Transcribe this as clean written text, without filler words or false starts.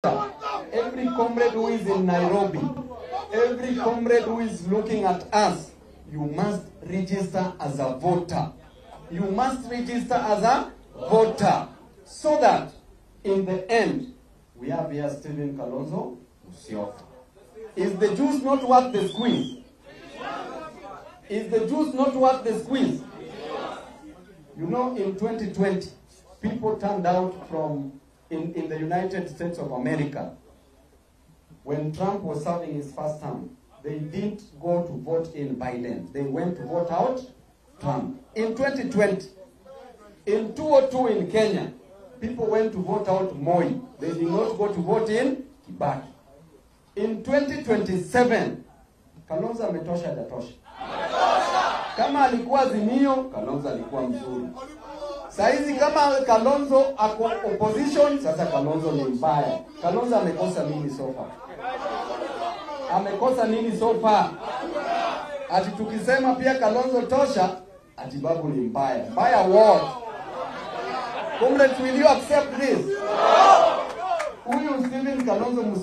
Every comrade who is in Nairobi, every comrade who is looking at us, you must register as a voter. You must register as a voter so that in the end, we have here Stephen Kalonzo Musyoka. Is the juice not worth the squeeze? Is the juice not worth the squeeze? You know, in 2020, people turned out from in the United States of America. When Trump was serving his first term, they didn't go to vote in Biden. They went to vote out Trump. In 2020, in 2002 in Kenya, people went to vote out Moi. They did not go to vote in Kibaki. In 2027, Kalonzo ametosha hajatosha? Kama alikuwa Azimio, Kalonzo alikuwa mzuri. Saizi kama Kalonzo ako opposition, sasa Kalonzo ni mbaya. Kalonzo amekosa nini so far? Amekosa nini so far? Ati tukisema pia Kalonzo tosha, ati Babu ni mbaya. Mbaya what? Comrades, will you accept this? Huyu Stephen Kalonzo Musyoka.